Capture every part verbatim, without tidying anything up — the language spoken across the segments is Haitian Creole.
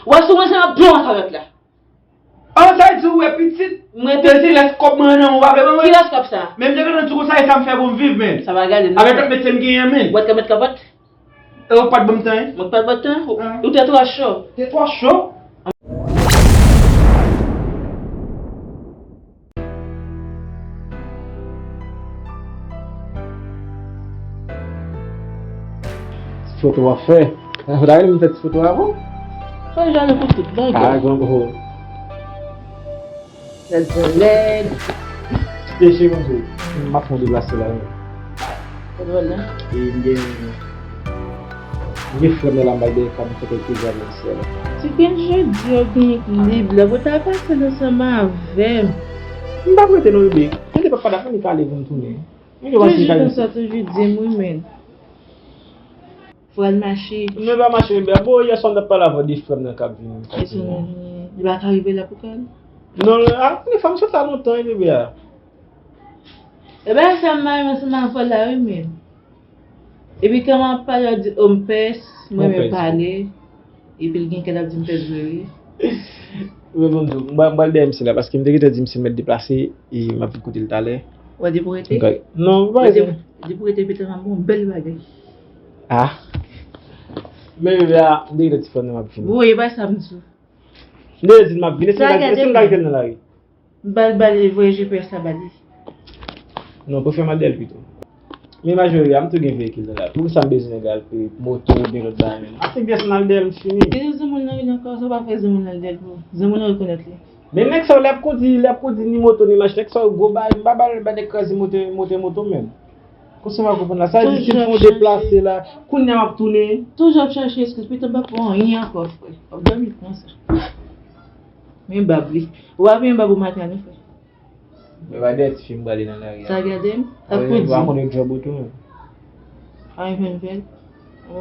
Ou wè si w ranse m ap pran w ak avèk la. An, sa vle di ou wè pitit? Mwen pitit. Lès kòb mwen nan men w, w pa vle ban mwen? Ki lès kòb sa? Men m te gentan di w konsa, e sa m fè pou m viv, men. Sa pa gade non. Avèk lòt medsen m genyen, men. Ou pa t ka met kapòt? E ou pa t ban m tan, en? Mwen pa t ban tan? Ou te twò cho. Te twò cho? Ti foto w ap fè. Ou ta renmen m fè ti foto avè w? Fè jalou pou tout bagay. Ah, granmoun. Lèd, lèd. Peche konsa. M ap fè yon deplase la, wi. Kot w al la? E m gen, m gen frè m nan la, m al dèyè kay, m fè kèlke zam nan syèl. Ti Queen, jodi yo gen lib la, pou ta pase l ansanm avè m. M p ap rete non, bebe. Mwen te pa, pa dakò, ni kale pou m tounen. Toujou konsa, toujou di m wi, men. Fò al mache. Mwen pa mache, bebe. Bon, yè swa m t ap pale avè w de frè m nan k ap vini. Li pa ka rive la pou kal? Non, a, telefòn sot la lontan, wi, bebe a. E bagay sa m mare ansanm avè w la, wi, men. Epi kan m ap pale, w ap di, "Oh, m pès, mwen renmen pale." Epi l gen kè l ap di m pès vre, wi. Mwen, bon, m pral, m pral dèyè misye la, paske m te gentan di misye mèt deplase, e m ap vin kote l talè. Ou di pou rete? Non, m pa rete. Di pou rete, pita m ap bon, bèl bagay. Ah. Men, bebe a, m te gentan di frè m nan m ap vini. Woy, e pa sa m di w. M te di l m ap vini, èske m ka, èske m ka kite l nan lari? Ba l, ba l, voye G P S la ba li. Non, prefere m al dèyè l pito. Men majorite a, m tou gen veyikil la. Poukisa m bezwen nèg al peye moto oubyen lòt bagay menm? Achte pyès m al dèyè l, m fini. Gen yon zanmi w nan ri ankò, sa w pa fè zanmi w nan dèyè l pou zanmi w nan rekonèt li. Men nèg sa yo, lè y ap kondi, lè y ap kondi ni moto ni machin, nèg sa yo gwo bagay, m pa ba l, ba nèg kraze moto, moto, moto menm. Konsa m pa konprann la. Sa vle di si m fè yon deplase la, kounye a m ap tounen. Toujou ap chache eskiz, pito m pa pou anyen ankò, frè. W ap dòmi konsa. Men bab li. Ou pa vin bab ou maten an non, frè. Men pa dèyè tifi m prale nan lari a. Sa gade m? Sa pou di. Ou pa konnen djòb ou tou menm. Anyen fè m fè l.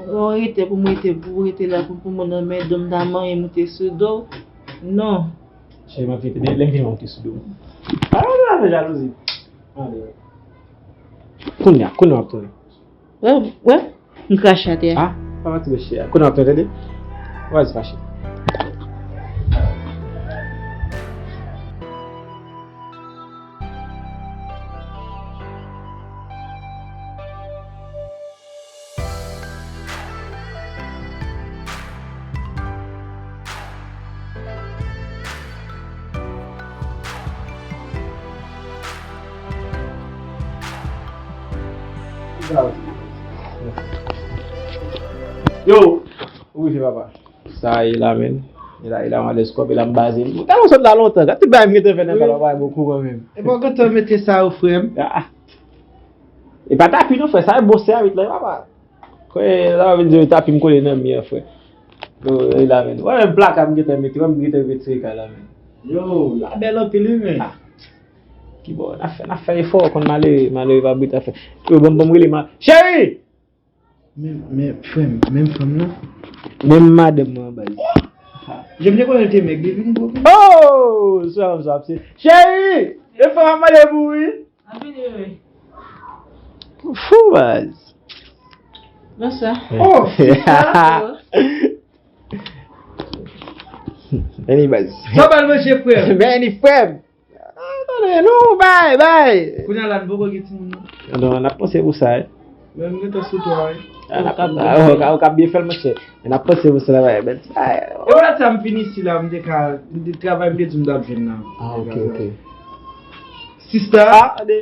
Ou rete pou m rete, pou w rete la, pou, pou moun nan men do m ta manyen moute sou do w. Non. Cheri, m ap vin tande, lè m vin monte sou do m. Ah, ou nan afè jalouzi. Kounye a, kounye a w ap tounen. Wè, wè, m krache atè a. Ah, pa pati bèche a. Kounye a w ap tounen, tande? Ou pa di fache. Yo, ou rive papa. Sa ye la menm. E la, e la m alèz kòb, e la m baze. Mwen ta sot la lontan. Gade tout bagay m gentan fè nan kay la, pa bon kouran menm. E pa w gentan mete sa yo, frè m? Ah, ah. E pa tapi non, frè. Sa e bon sèvit la, e papa. Kwè la vin di yo tapi m kole nan mi an, frè. Yo, e la menm. Wè menm plaka m gentan mete, wè m gentan retire kay la menm. Yo, la bèl anpil wi menm. Ah. Ki bò, n ap fè, n ap fè efò, konn malere, malere pa brite afè. Yo, ban m, ban m rele ma-, cheri! Men, men, frè m, menm fanm nan? Menm madanm mwen an baz. Jan m te konnen l te mèg, li vin gwo vin. Oh! Sa, sa, se, cheri! E fanm ap mande pou ou, wi. Ap vini, wi. Fou baz. Bonswa. Oh, sista. Meni baz. Sa bal manje, frè m. Meni, frè m. Ah, tande, non, bay, bay. Kounye a la, n poko gen timoun, non. Non, n ap panse pou sa, wi. Men m gentan sou twa, wi. Ah, n ap, ah, ou ka, ou ka byen fè l, monchè. N ap panse pou sa, bay, bèl ti bay. E w la, sa m vin isi la, m te ka, m te travay, m te di m t ap jwenn nan. Ah, ok, ok. Sista. Ah, de,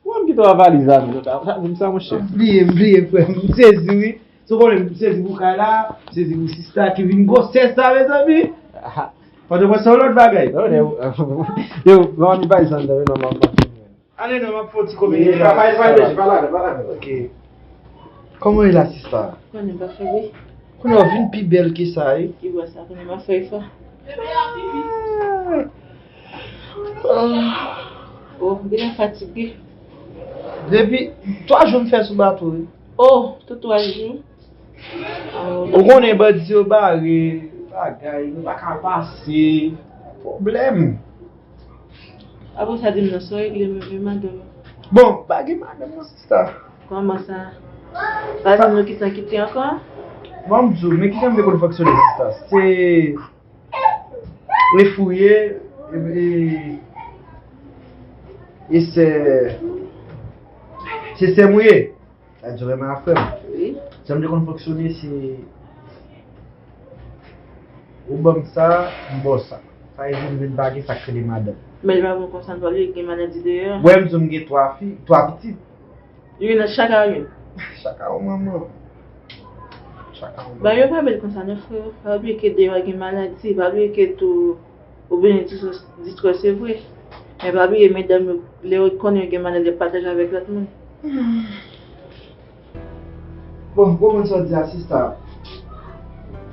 ou wè m kite w a valiz la, non, sa, sa, sa, sa, monchè. Bliye, bliye, frè m, m sezi, wi. Se w konnen m sezi pou kay la, m sezi pou sista ki vin gwosès sa, mezanmi. Pòtoprens se yon lòt bagay. Yo, yo, mwen anvi bay sa anndan, wi, non, mwen, mwen. Ale non, m ap fè yon ti komedi. Pa, pa, pa, pa, pa, pa, pa. Ok. Kòman w ye la, sista? Konnen pa fè wi. Kounye a w vin pi bèl ke sa, wi. Ki bò sa, konnen m ap fè efò. Oh, m gentan fatige. Depi twa jou m fè sou bato, wi. Oh, tout twa jou. Ou konnen bandi yo bare, bagay, nou pa ka pase. Pwoblèm. Apre sa, di m non, sa w regle menm, e madanm ou? Bon, pa gen madanm non, sista. Kòman sa? Pa di nou kisa ki te ankò? Bon, m di w, men kijan m te konn fonksyone, sista. Se Refouye, e, e, e sè, se sè m ou ye. Sa di renmen a frè m. Wi. Jan m te konn fonksyone, se ou ban m sa, m ba w sa. Sa vle di m vin pa gen sa k rele madanm. Men li pa bon konsa, n pa vle gen maladi deyò. Wè m di w m gen twa fi, twa pitit. Youn nan chak a youn. Chak a yon manman. Chak a yon manman. Ba yo pa bèl konsa non frè. Pa bliye ke deyò gen maladi, pa bliye ke tou ou bezwen distrè, distrè se vre. Men pa bliye medam yo, lè yo konnen yo gen maladi, yo pataje avèk lòt moun. Bon, konprann sa w di a, sista.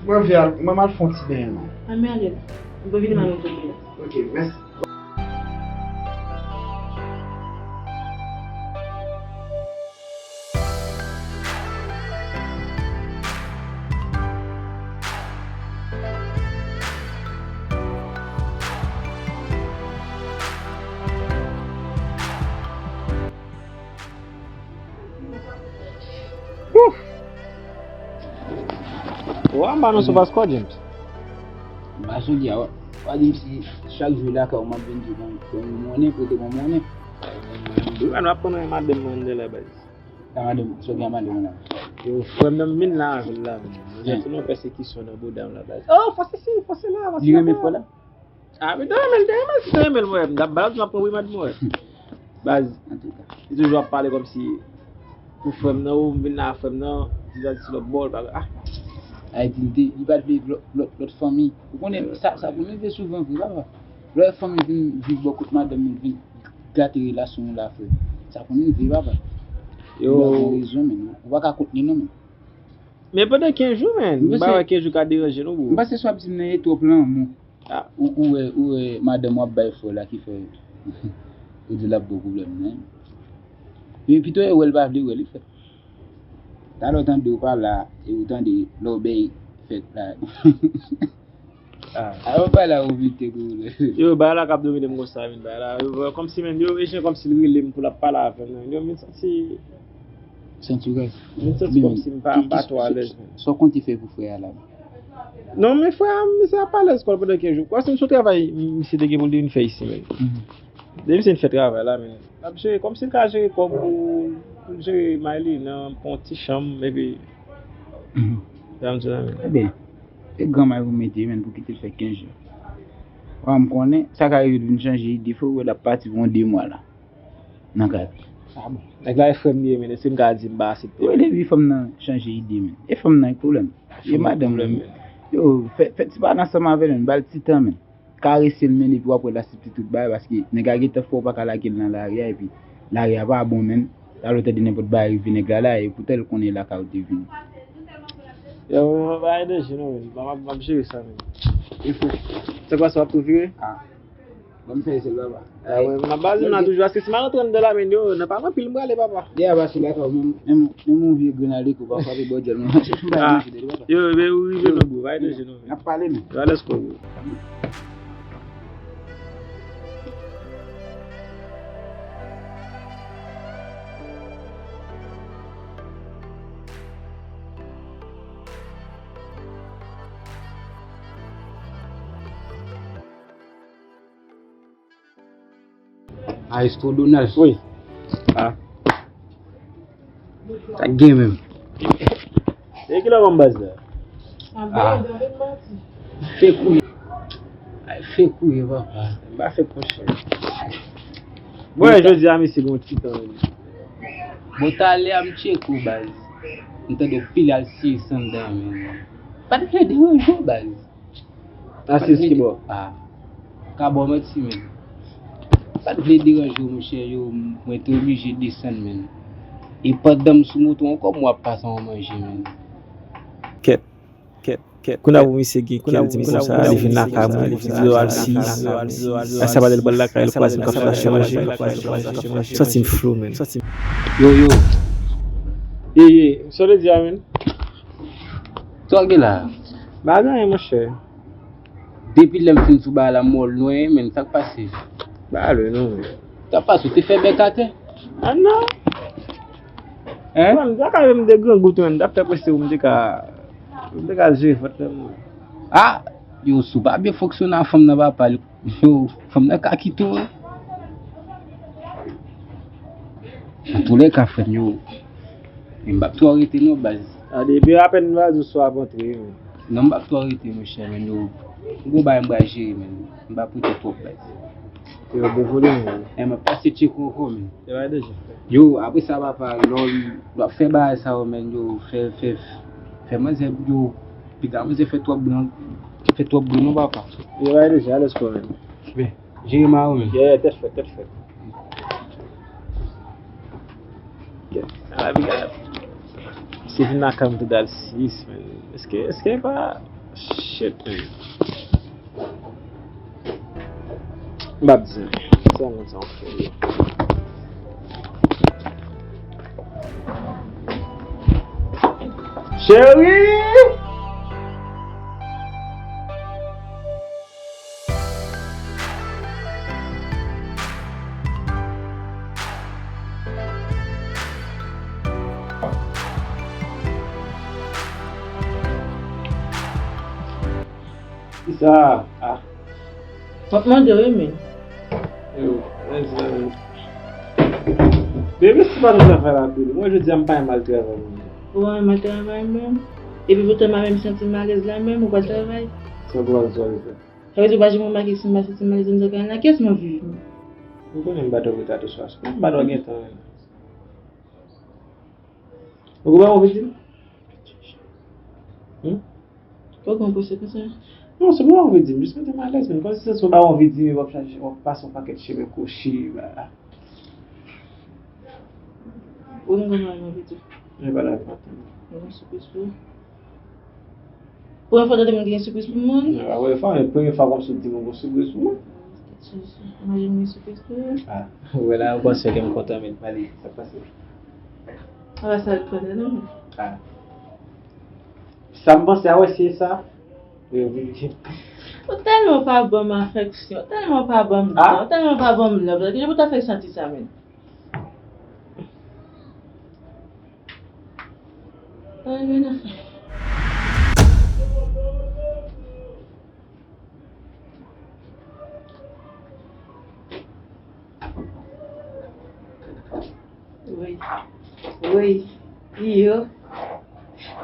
Mwen vle al, mwen al fè yon ti benyen non. Ann men ale. Mwen vini mwen retounen. Ok, mèsi. Ouf! Wa m ba nou sou paspò, James. M pa sonje a, wa di m si chak jou lakay ou m ap vin di w ban m monnen, prete mwen monnen. Ou wè nou ap konn wè madanm mwen anndan la, baz. Sa madanm, sa w gen a madanm ou la? Yo, frè m nan m vin la avè l la, men. Mwen sou yon pèsekisyon nan bouda m la, baz. Oh, fò se si, fò se la, fò se la. Li renmen frè la? Ah, men te renmen l, te renmen l, si te renmen l, mwen, m t ap ba l, m ap pran wi, madanm mwen. Baz, antouka, li toujou ap pale kòmsi pou frè m nan, ou m vin la frè m nan, ti zadi sou lòt bò, l pa, ah. Ayiti, li te, li pa t vle lòt, lòt, lòt fanmi. Ou konnen, sa, sa konn rive souvan vre, papa. Lè fanmi vin viv bò kot madanm, li vin gate relasyon w la, frè. Sa konn rive, papa. Yo. Ou pa gen rezon, men. Ou pa ka kont li, non, men. Men pandan kenz jou, men. M pa wè kenz jou ka deranje nou, bro. M panse sa w ap di m nan e twòp lanmou. Ah. Ou, ou wè, ou wè madanm w ap bay frè w la ki fè ou di l ap ba w pwoblèm, men. Men pito e wè l pa vle wè li, frè. Talè w tande w pa la, e ou tande lòbèy fèt la. Ah. A, yo pa la ou vite kou. Yo, bagay la k ap domine m konsa, men, bagay la. Yo, kòmsi, men, yo, e jan kòmsi l rele m pou l ap pale avè m, men. Yo, men, santi. Santi w kòmsi m pa, m pa twò alèz, men. Sa w konte fè pou frè a la? Non, men frè a, misye ap alèz kò l pandan kenz jou. Kòmsi m sou travay, misye te gen pou l te vin fè isi, men. Mhm. Depi misye vin fè travay la, men. L ap jere, kòmsi l ka jere kòb pou, pou l jere Maylina, pran yon ti chanm, epi. Mhm. Sa m di la, men. Ebyen, e granmay pou mete, men, pou kite l fè kenz jou. Wa, m konnen, sa ka rive l vin chanje ide, fò w wè l ap pati pou yon de mwa la. Nan kay. Ah bon. Nèg la e frè m li ye, men, èske m ka di m pa aksepte? Wi, depi fanm nan chanje ide, men. E fanm nan ki pwoblèm. E madanm, men. Yo, fè, fè ti pale ansanm avè l, men, ba l ti tan, men. Karese l, men, epi w ap wè l aksepte tout bagay, paske nèg la gentan fè w pa ka lage l nan lari a, epi lari a pa bon, men. Talè w tande nenpòt bagay rive nèg la la, e poutan l konnen lakay ou te vini. Yo, bagay danje non, men. M ap, m ap jere sa, men. E frè. Se kwa sa w ap tou vire? Ah. Ban m fè esèl, papa. Ah, wi, m ap baze m nan toujou, paske si m al rantre anndan la, men, yo, nan pa nan pil m prale, papa. Deja pase lakay ou, menm, menm, menm yon vye grenn ale kou pa frape bò dyòl, men, chèche yon bagay manje tande, papa. Yo, men, ou rive non, bro, bagay danje non, men. N ap pale, men. Yo, let's go, bro. Maestro Donald. Wi. Ah. Sa k gen menm? E kilè w ban m baz la? Ah. Fè kouri. Ay, fè kouri, papa. M pa fè kouri. Bon, jodi a, misye gon ti tan. Bon, talè a m tcheke w, baz. M tande w pile al siye san dan, men. Pa t vle deranje w, baz. Asis ki bò? Ah. Ka bò manti, men. Pa t vle deranje w, monchè, yo, mwen te oblije desann, men. E pandan m sou moto ankò, m wè ap pase yon manje, men. Kèt, kèt, kèt. Kounye a pou misye gen kè l di m konsa, li vin lakay mwen, li di yo al siye. Sa pa lè l pral lakay, l kwaze m k ap chache manje. Santi m flou, men. Yo, yo. Ye, ye. Sa w te di a, men? Sa w gen la? Pa gen anyen, monchè. Depi lè m fin sou bagay la, m wè w lwen, men sa k pase? Ba lwen non, men. Sa k pase? Ou te fè bèk atè? Ah, non. Hein? Bon, m ta ka menm de grangout, men, m t ap fè prese pou m te ka, m te ka jere vant lan, mwen. Ah! Yo, si w pa byen fonksyone ak fanm nan, papa, yo, fanm nan ka kite w. Antoulèka, frè m, yo, m p ap twò rete non, baz. A, depi apèn baz ou swa ap antre, men. Non, m p ap twò rete, monchè, men, yo, m gon bagay m pral jere, men. M p ap rete twòp, baz. Yo, devole, men. E, m ap pase tcheke ankò, men. Se pa deja. Yo, apre sa, papa, lè w ap fè bagay sa yo, men, yo, fè, fè, fè manzè, yo, piga manzè fè twòp blan, fè twòp blan non, papa. Yo, bay deja, let's go, man. Men, jere mawon, men. Yeah, tèt frèt, tèt frèt. Yeah, ala piga. Se vin nan kanm tou dal sis, men. Èske, èske pa, shit, men. M p ap di, se yon moun sa w fè. Cheri! Kisa? Ah. M ap mande w, wi, men. Yo, mezanmi. Bebe, si pa nan travay la, bebe. Mwen, jodi a, m pa renmen al travay, mwen. Ou pa renmen al travay, menm? Epi poutan, mwen menm, m santi m alèz la, menm, ou pa travay? Sa w pral travay fè? Sa vle di, ou pa janm remake si m pa santi m alèz anndan kay la, kiyès m ap viv, menm? Ou konnen m pa dòmi ta tou swa. M pa dòmi gen tan, menm. Ou gen bagay w anvi di m? Hmm? Ou gen pwese konsa? Non, se pa w anvi di m, jis mete m alèz, men kòmsi se sa w pa anvi di m, w ap chache, w ap pase yon pakèt chemen kwochi, ba. Ou gen bagay m anvi di w. Men pa la, pa tann. Mwen gen sipriz pou ou. Premye fwa w tande moun ki gen sipriz pou moun? Premye fwa, men premye fwa kòmsi w di m ou gen sipriz pou mwen. Imajine m gen sipriz pou ou. Ah, ou wè la, ou panse ke m kontan, men pale, sa k pase? A, sa l kontan, non? Ah. Sa m panse a, wè, se sa. Wi, wi, wi. Ou tèlman pa ban m afèksyon, ou tèlman pa ban m tan, ou tèlman pa ban m love. Kijan pou ta fè santi sa, menm? Ay, men afè. Wi. Wi. Yo.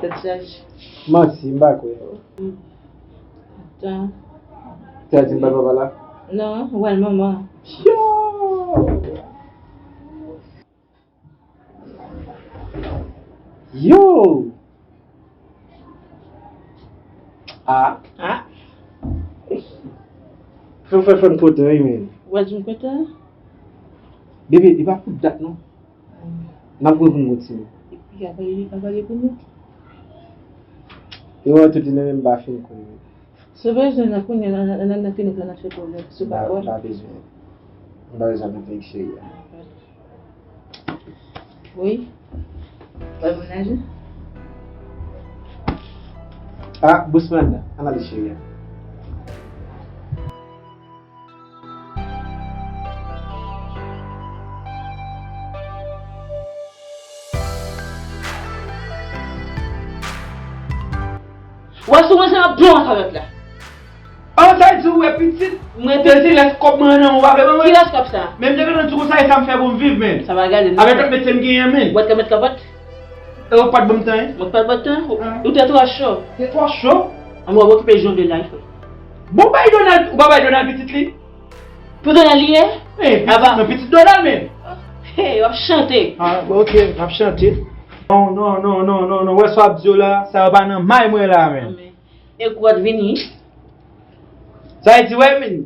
Tèt chaje. Manti, m pa kwè. Tan. Sa di m pa papa la? Non, ou pral manman. Yo! Yo! Ah. Ah. Fè m fè fè m kontan, wi, men. Ou pa di m kontan? Bebe, li pa pou dat, non. N ap gwo pou n kontinye. Epi, avale, avale pou nou. E wè, tout li nan menm pa fin konnen. Si w bezwen nan kounye a, nan, nan, nan klinik la, n ap fè pwoblèm, si w pa kwè. M pa bezwen. M pa bezwen ap vin cheri a. Wi. Wè menaj la? Ah, bousman nan. Ann ale cheri a. Wè sou mwen se yon bon sa lòt la. An, sa di ou wè pitit? Mwen te di lès kòb mwen nan ou pa vle ban mwen? Ki lès kòb sa? Men m te gentan di ou sa e sa m fè pou m viv, men. Sa va gade, avèk lòt metye m genyen, men. Ou pa t ka met kapòt? E ou pa t ban m tan, en? Mwen pa t ban tan? Ou te twò cho. Te twò cho? An, mwen okipe jan w vle la, wi, frè. Bon, bay Donald, ou pa bay Donald pitit li? Pou Donald li ye? Eh, pitit, non, pitit Donald, men. Hey, w ap chante. Ah, bon, ok, m ap chante. Non, non, non, non, non, non, wè sa w ap di yo la, sa yo pa nan may mwen la, men. E kou w ap vini. Sa vle di, wè, men.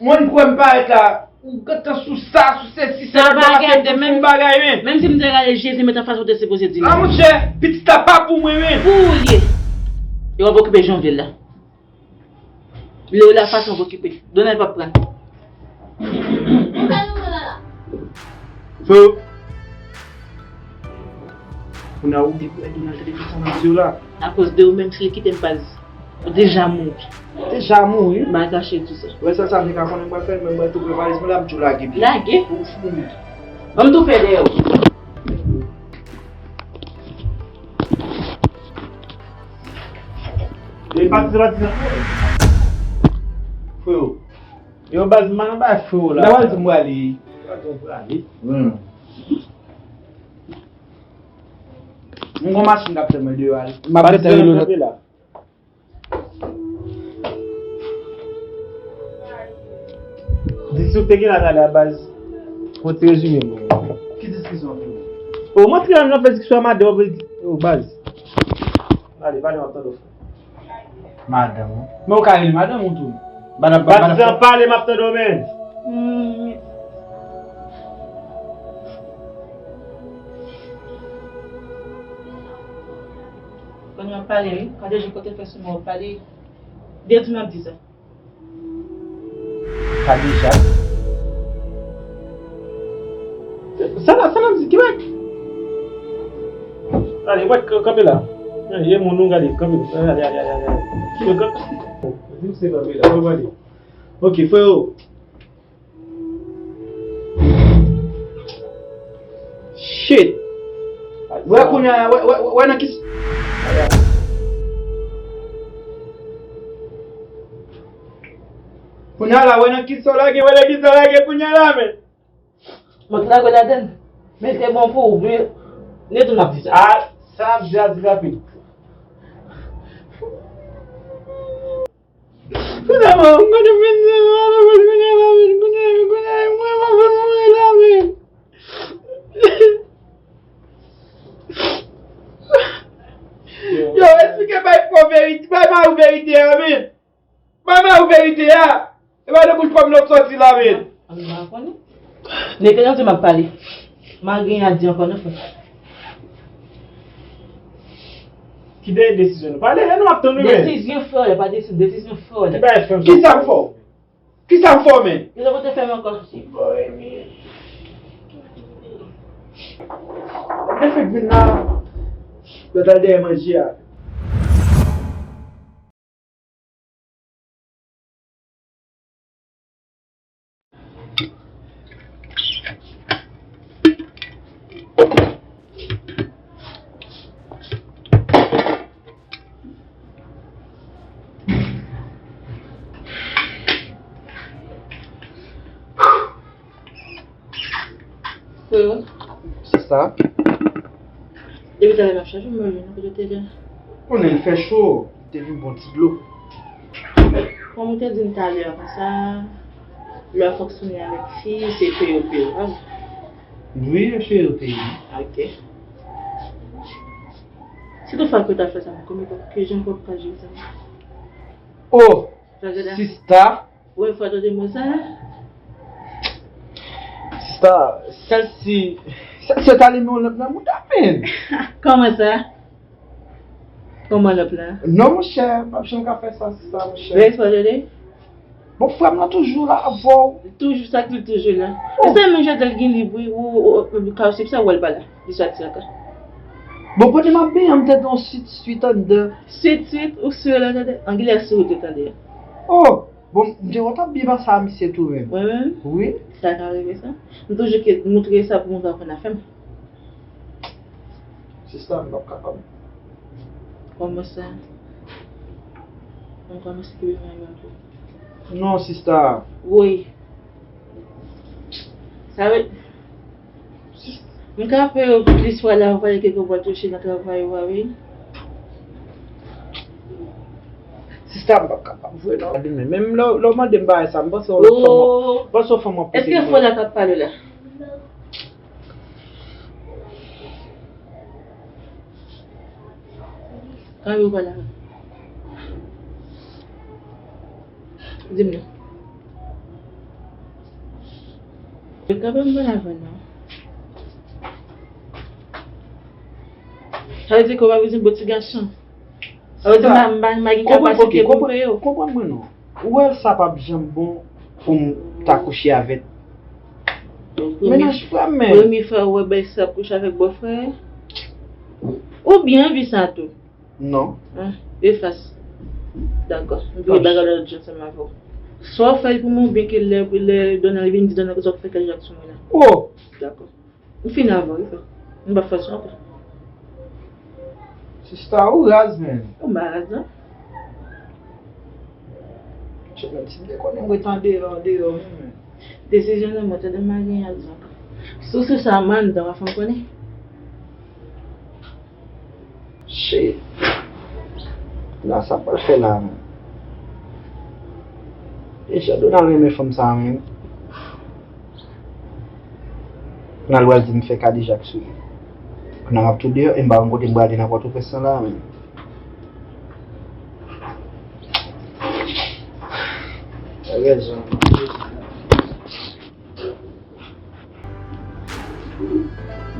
Moun kwè m parèt la, ou gentan sou sa, sou sesi, sa, sa pa gade, menm bagay, men. Menm si m te rale Jezi met anfas ou te sipoze di m. Ah, monchè, pitit la pa pou mwen, men. Pou ou l ye. E w ap okipe jan w vle la. Lè w la fason w okipe. Donald p ap pran. So, kounye a ou depi wè Donald te depi sa nan di w la. Akoz de ou menm si l kite m baz. Ou deja mouri. Deja mouri? M pa kache di sa. Wè sèl sa m te ka konnen m pral fè, men mwen tou prepare, mwen la m tou lage pye. Lage? Ou fou. Ban m tou fè dèyè w. E pati, se pati sa. Freo. Yo, baz, m pa nan bay freo la. Nan wè di m prale. Yo, di m prale. Hmm. M gon machin k ap tann mwen deyò a. M ap tann li kanpe la. Di sou te gen la talè a, baz. Fò ti rezime m. Ki diskisyon an fini? O, mwen antre nan fè diskisyon a madanm, o, baz. Ale, pale, m ap tande w. Madanm ou? Men ou ka rele madanm ou tou. Madanm, madanm. Baz, pale, m ap tande w, men. Hmm. Bon, w ap pale, wi. Kadeja, kote fè sou mwen, w ap pale. Byen tou m ap di sa. Kadeja. Sa la, sa la, m di, ki bagay? Ale, wè, k-, kanpe la. Ye moun nou gade, kanpe. Ale, ale, ale, ale. Yo, kanpe. Di m se kanpe la, w ap pale. Ok, freo. Shit. Wè kounye a, wè, wè, wè, wè nan ki s-, kounye a la, wè nan ki sa w lage, wè nan ki sa w lage kounye a la, men. Mwen lage w ladann. Men te bon pou ou, wi. Nèt ou m ap di sa. A, sa m ap di a di rapid. Kounye a, mwen, mwen te fin sa, mwen, mwen, kounye a la, men, kounye a, kounye a, mwen, mwen, mwen, mwen, la, men. Yo, esplike bay fo verite, bay mari w verite a, men. Bay mari w verite a. E pa nan bouch pa m nan w soti la, men. An, m pa konnen. Nèg yo di m ap pale. M a gen a di ankò non, frè. Ki dènye desizyon nou? Pale, e nou ap tann ou, men. Desizyon frè, pa desi-, desizyon frè. Ki bagay frè m? Ki sa m fè w? Ki sa m fè w, men? Ki sa w te fè m ankò? Mwen te fèk vin la. Lòt al dèyè manje a. Frero. Sista. Depi talè m ap chache w, m pa jwenn ou, kote w te ye? Konnen l fè cho, m te vin bwè yon ti dlo. Kòm ou te di m talè a konsa, lè w ap fonksyone avèk fi, se P O P ou, pa vre? Wi, se P O P wi. Ok. Si toutfwa ke w ta fè sa, men kòman, kijan w ap jere sa? Oh, sista. Premye fwa w tande mo sa a? Sista, sèl si, sèl si yo ta limen yon lanp nan mouda, men. Kòman sa? Kòman lanp la? Non, monchè, m p ap janm ka fè sa, sista, monchè. Premye fwa w tande? Bon, frè m nan toujou la avè w. Toujou, sa k di toujou la. Oh. E sa menm jan l gen lib, wi, ou, ou, ou, ou ka, se pou sa w wè l pa la. Li soti ankò. Bon, kote m ap benyen an, m tande yon swit, swit anndan. Swit, swit, ou swit anndan? An kilè swit ou tande? Oh! Bon, m te wè w t ap byen pase a misye tou menm. Mwen menm? Wi. Sa ka rive sa. M toujou ke montre sa pou moun pa konn afè m. Sista, m p ap kapab. Kòman sa? M kòmanse kenbe mayo a tou. Non, sista. Woy. Sa vle M ka fè yo plis fwa la, ou pale ke ou pral touche nan travay ou a, wi. Sista, m p ap kapab vre non. Gade men, menm lè, lè w mande m bagay sa, m panse w fanm, m panse w fanm anpil. Èske fò la k ap pale la? Kòman ou pale avè m? Di m non. Yo ka pa m pale avè w non. Sa vle di ke w pa bezwen bon ti gason. Sa vle di m pa, m pa, m pa gen kapasite pou m peye w. Konprann mwen non. Ou wè sa p ap janm bon pou m ta kouche avèk mennaj frè m, men. Premye fwa ou wè bèl sa ap kouche avèk bòfrè? Ou byen anvi sa tou? Non. Ah, efase. Dakò. M vire bagay la lòt jan ansanm avè w. Sa w fè l pou mwen, oubyen ke lè, lè Donald vin di Donald ke sa w fè kèk jak sou mwen la? Oh! Dakò. M fini avè w, wi, frè. M p ap fè sa ankò. Sista, ou raz, men. Ou pa raz, non. Menm si m te konnen m ret andeyò, andeyò menm. Desizyon nan men w, tande m pa gen al di ankò. Si w sou sa, m anndan, w ap fè m konnen. Shit. Nan sa pral fè la menm. E jan Donald renmen fanm sa menm. Donald pral di m fè kadejak sou li. Kounye a m ap tou deyò e m pa konn kote m prale nan Pòtoprens lan la menm. Rezon.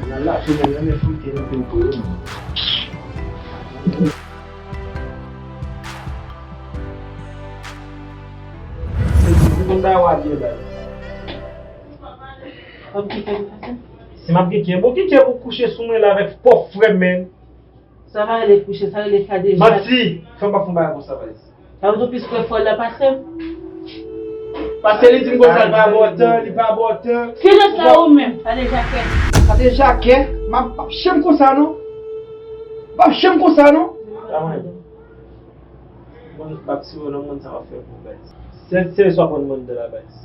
Nan lafimen renmen frite nan peyi pou yo menm. Se ti moun da w ap ye bay. W ap gen kè pou pase? Si m ap gen kè, bon, ki kè pou kouche sou mwen la avèk pòv frè m, men? Sa pa rele kouche, sa rele kadejak. Manti! Fè m pa fè yon bagay konsa, Valès. Sa vle di w plis kwè fòl la pase m? Paske li di m konsa, li pa bò tan, li pa bò tan. Silans la ou menm, kadejakè. Kadejakè? M ap, m ap janm konsa non. M ap janm konsa non. Sa mwen. Bon, m ap siwo nan moun sa w ap fè pou baz. Se, se swa konn moun de la baz.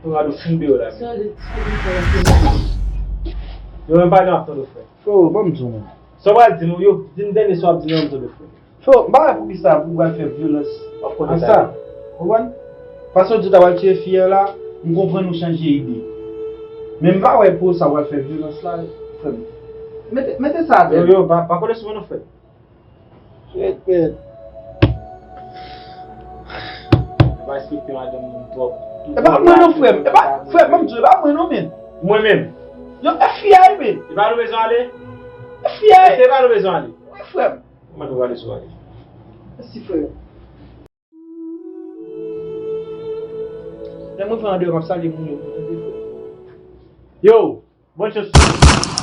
Pou gade w fin beyo la. Sòl, sòl, sòl. Yo menm pa gen ap tande frè. Frè, ban m di w. Sa w pral di m, yo, di m dènye sa w ap di m, ban m tande frè. Frè, m pa wè poukisa pou w pral fè vyolans. W ap konnen sa. Konprann? Paske w di w ta pral tiye fi a la, m konprann ou chanje ide. Men m pa wè pou sa w pral fè vyolans la, frè m. Mete, mete sa atè. Yo, yo, pa, pa kole sou mwen non, frè. Ret, ret. Ou pa respekte madanm moun twòp. E pa mwen non, frè m. E pa, frè m, ban m di w, e pa mwen non, men. Mwen menm. Yo, e fi a, men. E pa nou bezwen ale? E fi a. E pa nou bezwen ale? Wi, frè m. Mwen tou prale sou ale. Mèsi, frè. Lè mwen vin andeyò, m ap salye moun yo, tande, frè. Yo, bòn chans.